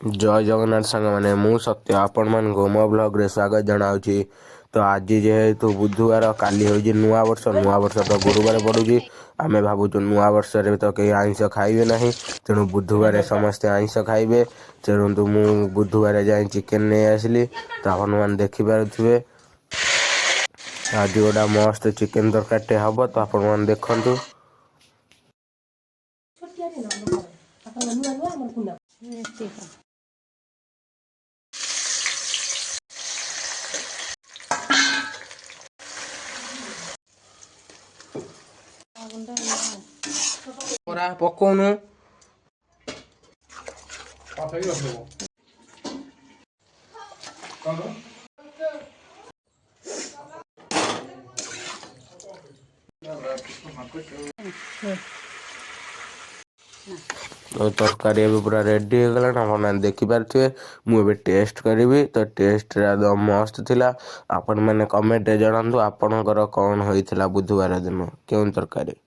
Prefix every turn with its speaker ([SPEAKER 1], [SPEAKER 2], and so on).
[SPEAKER 1] ଜୟ ଜଗନ୍ନାଥ ସାଙ୍ଗମାନେ, ମୁଁ ସତ୍ୟ ଆପଣମାନଙ୍କୁ ମୋ ବ୍ଲଗ୍ରେ ସ୍ୱାଗତ ଜଣାଉଛି। ତ ଆଜି ଯେହେତୁ ବୁଧବାର, କାଲି ହେଉଛି ନୂଆବର୍ଷ। ନୂଆବର୍ଷ ତ ଗୁରୁବାର ପଡ଼ୁଛି। ଆମେ ଭାବୁଛୁ ନୂଆବର୍ଷରେ ତ କେହି ଆଇଁଷ ଖାଇବେ ନାହିଁ, ତେଣୁ ବୁଧବାର ସମସ୍ତେ ଆଇଁଷ ଖାଇବେ। ତେଣୁ ମୁଁ ବୁଧବାର ଯାଇ ଚିକେନ୍ ନେଇ ଆସିଲି। ତ ଆପଣମାନେ ଦେଖିପାରୁଥିବେ, ଆଜି ଗୋଟେ ମସ୍ତ ଚିକେନ୍ ତରକାରୀଟେ ହେବ। ତ ଆପଣମାନେ ଦେଖନ୍ତୁ।
[SPEAKER 2] ଛୋଟିଆ ଦିନ ଆମ ଘରେ ଆପଣ ନୂଆ ନୂଆ, ଆମର କୁନା।
[SPEAKER 1] ପରା ପକଉନୁ।
[SPEAKER 3] ପାଖେଇ ରଖିଦେବ କଣ?
[SPEAKER 1] ତ ତରକାରୀ ଏବେ ପୁରା ରେଡ଼ି ହେଇଗଲାଣି, ଆପଣମାନେ ଦେଖିପାରୁଥିବେ। ମୁଁ ଏବେ ଟେଷ୍ଟ କରିବି। ତ ଟେଷ୍ଟଟା ମସ୍ତ ଥିଲା। ଆପଣମାନେ କମେଣ୍ଟରେ ଜଣାନ୍ତୁ, ଆପଣଙ୍କର କ'ଣ ହୋଇଥିଲା ବୁଧବାର ଦିନ, କେଉଁ ତରକାରୀ।